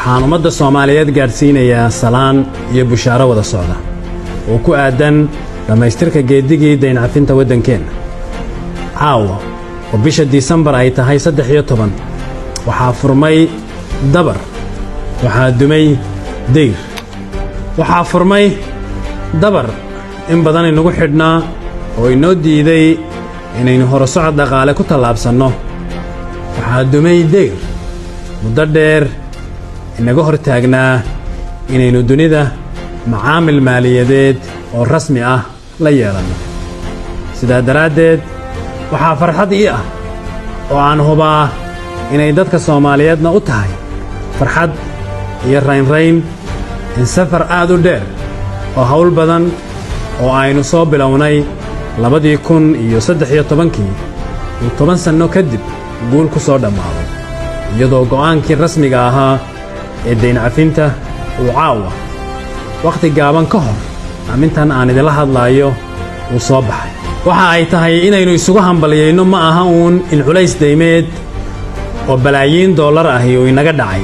Waxaan ummadda Soomaaliyeed gaadhsiinayaa salaan iyo bushaaro wada socda oo ku aaddan dhammaystirka geedigii dayncafinta waddankeenna. Caawa oo bisha Disembar ay tahay 13, waxaa furmay dabar, waxaa dumay dayr. Waxaa furmay dabar in badan inagu xidhnaa oo inoo diiday inaynu horusocod dhaqaale ku tallaabsanno. Waxaa dumay dayr muddo dheer inaga hor taagnaa inaynu dunida macaamil maaliyadeed oo rasmi ah la yeelanno. Sidaa daraaddeed, waxaa farxad ii ah oo aan hubaa inay dadka Soomaaliyeedna u tahay farxad iyo raynrayn in safar aad u dheer oo hawl badan oo aynu soo bilownay 2013-kii uu 10 sanno kadib guul ku soo dhammaado, iyadoo go'aankii rasmiga ahaa ee dayncafinta uu caawa wakhti gaaban ka hor amintan aan idinla hadlaayo uu soo baxay. Waxa ay tahay inaynu isugu hambalyayno ma aha uun in culays daymeed oo balaayiin dollar ahi uu inaga dhacay.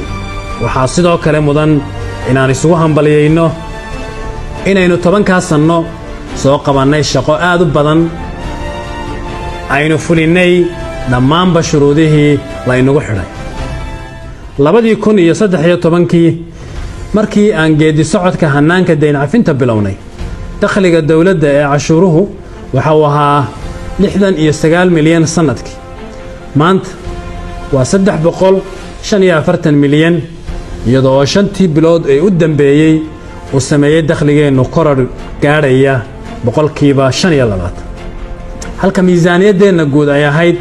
Waxaa sidoo kale mudan inaan isugu hambalyayno inaynu 10-kaas sanno soo qabannay shaqo aad u badan, aynu fulinnay dhammaanba shuruudihii laynagu xidhay. 2013-kii, markii aan geeddi socodka hannaanka dayncafinta bilownay, dakhliga dowladda ee cashuuruhu waxa uu ahaa 69 milyan sannadkii. Maanta waa 345 milyan, iyadoo shantii bilood ee u dambeeyey uu sameeyey dakhligeennu koror gaadhaya 25%, halka miisaaniyaddeenna guud ay ahayd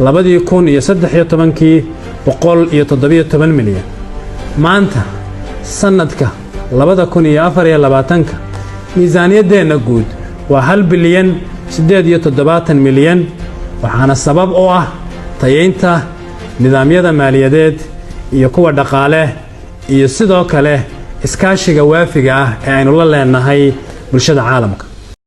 2013-kii 117 milyan. Maanta, sannadka 2024-ka, miisaaniyaddeenna guud waa 1 bilyan 78 milyan, waxaana sabab u ah tayeynta nidaamyada maaliyadeed iyo kuwa dhaqaale iyo sidoo kale iskaashiga waafiga ah ee aynu la leenahay bulshada caalamka.